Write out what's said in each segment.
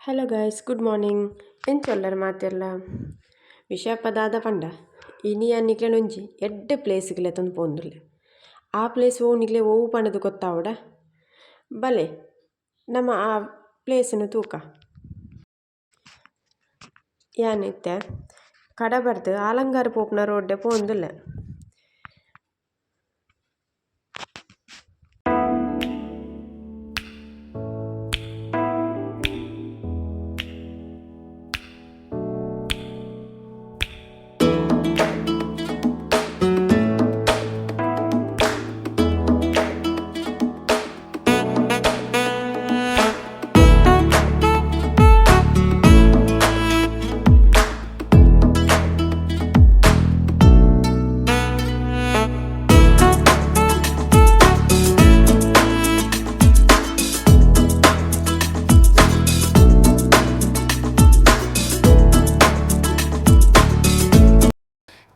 Hello guys, good morning. ಎಂಚೊಲ್ಲರ್ ಮಾತೆರ್ಲ ವಿಷಯಪ್ಪ ದಾದ ಪಂಡ ಇನಿ ನಿಕ್ಲೆನ ಒಂಜಿ ಎಡ್ಡೆ ಪ್ಲೇಸ್ಗ್ ಲೆತೊಂದು ಪೋವೊಂದುಲ್ಲೆ. ಆ ಪ್ಲೇಸ್ ಓ ನಿಕ್ಲೆ ಒವು ಪಂಡ್ದ್ ಗೊತ್ತಾವೊಡ ಬಲೆ ನಮ ಆ ಪ್ಲೇಸ್ನ್ ತೂಕ. ಯಾನ್ ಇತ್ತೆ ಕಡಬರ್ದ್ ಆಲಂಗಾರ್ ಪೋಪುನ ರೋಡ್ಡೆ ಪೋವೊಂದುಲ್ಲೆ.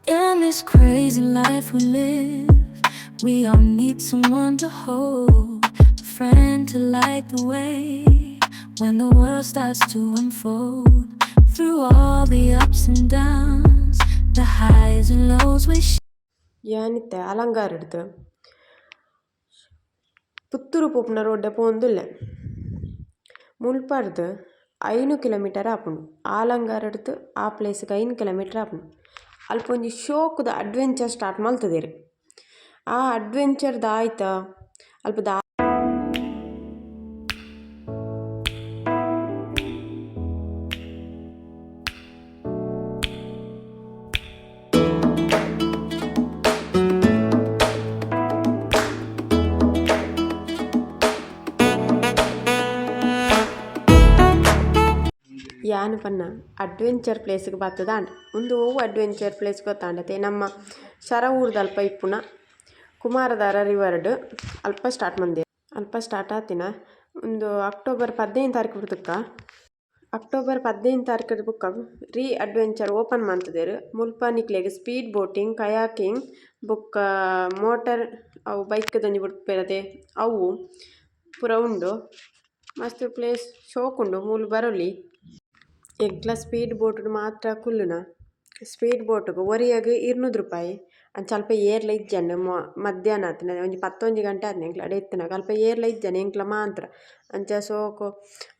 In this crazy life we live, we all need someone to hold, a friend to light the way when the world starts to unfold. Through all the ups and downs, the highs and lows we ಯಾನಿತ್ತೆ ಅಲಂಗಾರ್ಡ್ದ್ ಪುತ್ತೂರು ಪೋಪುನ ರೋಡ್ಡೆ ಪೋವೊಂದುಲ್ಲೆ. ಮುಲ್ಪರ್ದ್ 5 kilometre ಆಪುಂಡು. ಆಲಂಗಾರ್ಡ್ದ್ ಆ ಪ್ಲೇಸ್ಗ್ 5 kilometre ಆಪುಂಡು. ಅಲ್ಪ ಒಂಜಿ ಶೋಕುದ ಅಡ್ವೆಂಚರ್ ಸ್ಟಾರ್ಟ್ ಮಲ್ತುದೆರ್. ಆ ಅಡ್ವೆಂಚರ್ ದಾಯ್ತ ಅಲ್ಪ ಯಾನ್ ಪನ್ನ ಅಡ್ವೆಂಚರ್ ಪ್ಲೇಸ್ಗ್ ಬತ್ತುದಾಂಡ್. ಉಂದು ಒವು ಅಡ್ವೆಂಚರ್ ಪ್ಲೇಸ್ ಗೊತ್ತಾಂಡತೆ ನಮ್ಮ ಶರವೂರ್ದಲ್ಪ ಇಪ್ಪುನ ಕುಮಾರಧಾರ ರಿವರ್ಡ್ ಅಲ್ಪ ಸ್ಟಾರ್ಟ್ ಮಂದೆರ್. ಅಲ್ಪ ಸ್ಟಾರ್ಟ್ ಆತಿನ ಉಂದು ಅಕ್ಟೋಬರ್ 15 ತಾರೀಕು ಬುಡುಕ. ಅಕ್ಟೋಬರ್ 15 ತಾರೀಕು ಬುಕ್ಕ ರೀ ಅಡ್ವೆಂಚರ್ ಓಪನ್ ಮಂತುದೆರ್. ಮುಲ್ಪ ನಿಕ್ಲೆಗ್ ಸ್ಪೀಡ್ ಬೋಟಿಂಗ್, ಕಯಾಕಿಂಗ್ ಬೊಕ್ಕ ಮೋಟರ್ ಅವು ಬೈಕ್ ದ ಒಂಜಿ ಬುಡ್ಪೆರತೆ ಅವು ಪೂರ ಉಂಡು. ಮಸ್ತ್ ಪ್ಲೇಸ್ ಶೋಕುಂಡು ಮೂಲು ಬರೊಲಿ. ಎಂಕ್ಲ ಸ್ಪೀಡ್ ಬೋಟ್ ಮಾತ್ರ ಕುಲ್ಲುನ. ಸ್ಪೀಡ್ ಬೋಟ್ ಗ್ ಒರಿಯಗ್ 200 ರೂಪಾಯಿ. ಅಂಚ ಅಲ್ಪ ಏರ್ಲ ಇಜ್ಜಂಡ್ ಮಧ್ಯಾಹ್ನ ಆತ್ಂಡ ಒಂಜಿ 11 ಗಂಟೆ ಆತ್ಂಡ್ ಎಂಕ್ಲ ಅಡೆ ಇತ್ತಿನಗ ಅಲ್ಪ ಏರ್ಲ ಇಜ್ಜಂಡ್ ಎಂಕ್ಲ ಮಾತ್ರ. ಅಂಚ ಸೋಕು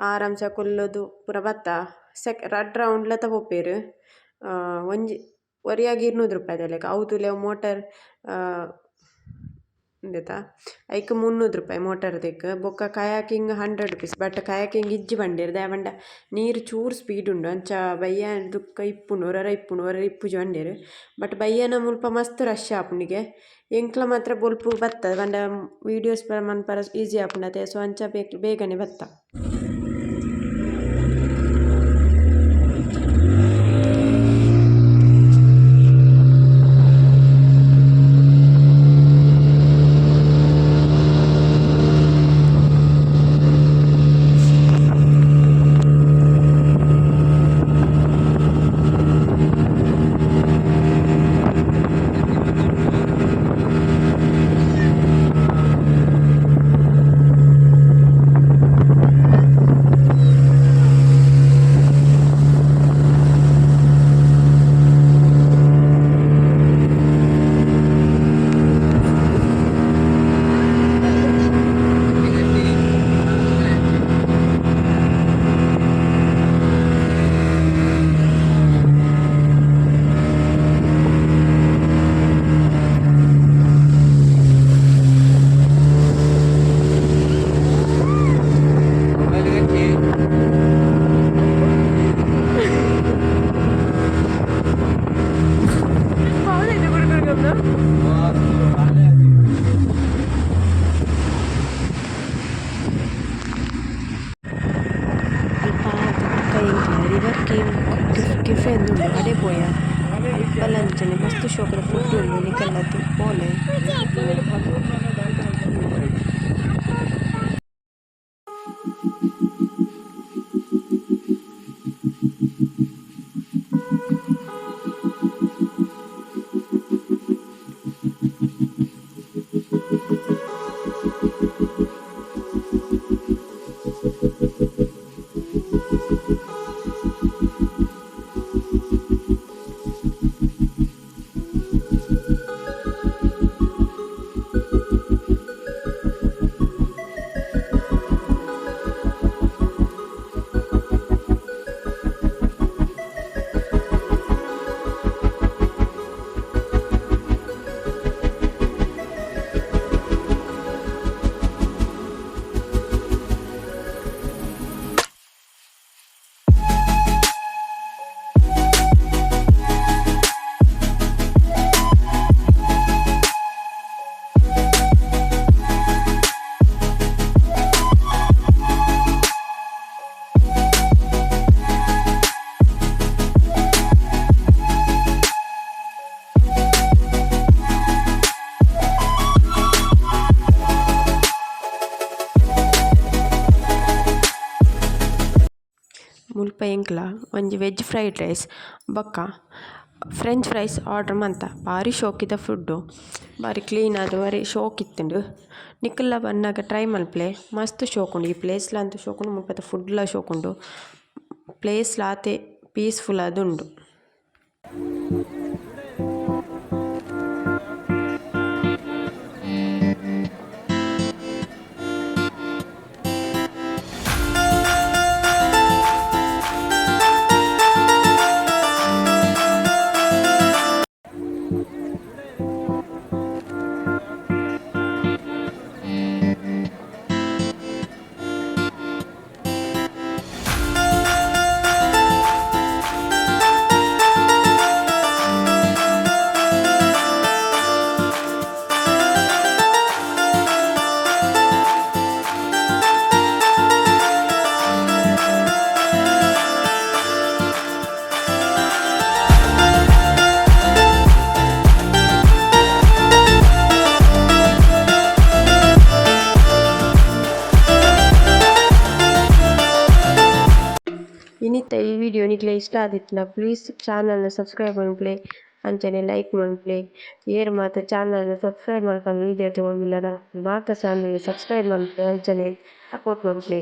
ಆರಾಮ್ಸೆ ಕುಲ್ಲುದು ಪೂರ ಬತ್ತ ರಡ್ಡ್ ರೌಂಡ್ ಲ ಪೋಪೆರ್. ಒಂಜಿ ಒರಿಯಗ್ 200 ರೂಪಾಯಿದ ಲೆಕ ಅವು ತೂಲೆ ಮೋಟರ್ ಉಂದೆತ ಐಕ್ 300 ರೂಪಾಯಿ ಮೋಟರ್ ದೆಕ್. ಬೊಕ್ಕ ಕಯಾಕಿಂಗ್ 100 ರೂಪೀಸ್ ಬಟ್ ಕಯಾಕಿಂಗ್ ಇಜ್ಜಿ ಪಂಡೆರ್ ದಾಯೆ ಪಂಡ ನೀರು ಚೂರು ಸ್ಪೀಡ್ ಉಂಡು ಅಂಚ ಬಯ್ಯ ದುಕ್ಕ ಇಪ್ಪುಂಡು ಒರೊರ ಇಪ್ಪುಂಡು ಒರೊರ ಇಪ್ಪುಜಿ ಪಂಡೆರ್. ಬಟ್ ಬಯ್ಯನ ಮುಲ್ಪ ಮಸ್ತ್ ರಶ್ ಆಪುಂಡಿಗೆ. ಎಂಕ್ಲ ಮಾತ್ರ ಬೊಲ್ಪು ಬತ್ತದ ಪಂಡ ವೀಡಿಯೋಸ್ ಪೂರ ಮನ್ಪರೆ ಈಸಿ ಆಪುಂಡು ಅತೆ ಸೊ ಅಂಚ ಬೇಗನೆ ಬತ್ತ. ಅಲ್ಪ ಬೊಕ್ಕ ಎಂಕ್ಲ ರಿವರ್ ಕಿಂಗ್ ಕೆಫೆ ಉಂಡು ಅಡೆ ಪೋಯ. ಅಲ್ಪಲ ಅಂಚನೆ ಮಸ್ತ್ ಶೋಕುದ ಫುಡ್ ಉಂಡು ನಿಕಲ್ನ ಪೋಲೆ. ಮುಲ್ಪ ಎಂಕ್ಲ ಒಂಜಿ ವೆಜ್ ಫ್ರೈಡ್ ರೈಸ್ ಬೊಕ್ಕ ಫ್ರೆಂಚ್ ಫ್ರೈಸ್ ಆರ್ಡರ್ ಮಂತ ಬಾರಿ ಶೋಕಿದ ಫುಡ್ಡು ಬಾರಿ ಕ್ಲೀನ್ ಆದ್ ಬಾರಿ ಶೋಕಿತ್ತುಂಡು ನಿಕುಲ್ಲ ಬನ್ನಗ ಟ್ರೈ ಮನ್ಪುಲೆ ಮಸ್ತ್ ಶೋಕುಂಡು ಈ ಪ್ಲೇಸ್ ಲ ಅಂತು ಶೋಕುಂಡು ಮುಲ್ಪದ ಫುಡ್ಡ್ ಲ ಶೋಕುಂಡು ಪ್ಲೇಸ್ ಲ ಆತೆ ಪೀಸ್ಫುಲ್ ಆದುಂಡು. ಇನಿತ ಈ ವಿಡಿಯೋ ನಿಕ್ಲೆಗ್ ಇಷ್ಟ ಆದಿತ್ತ್ಂಡ ಪ್ಲೀಸ್ ಚಾನೆಲ್ ನ್ ಸಬ್ಸ್ಕ್ರೈಬ್ ಮನ್ಪುಲೆ ಅಂಚನೆ ಲೈಕ್ ಮನ್ಪುಲೆ ಏರ್ ಮಾತ ಚಾನೆಲ್ ನ್ ಸಬ್ಸ್ಕ್ರೈಬ್ ಮನ್ಪಂದೆ ವಿಡಿಯೋ ತೂವೊಂದುಲ್ಲೆರ ಮಾತ ಚಾನೆಲ್ ನ್ ಸಬ್ಸ್ಕ್ರೈಬ್ ಮನ್ಪುಲೆ ಅಂಚನೆ ಸಪೋರ್ಟ್ ಮನ್ಪುಲೆ.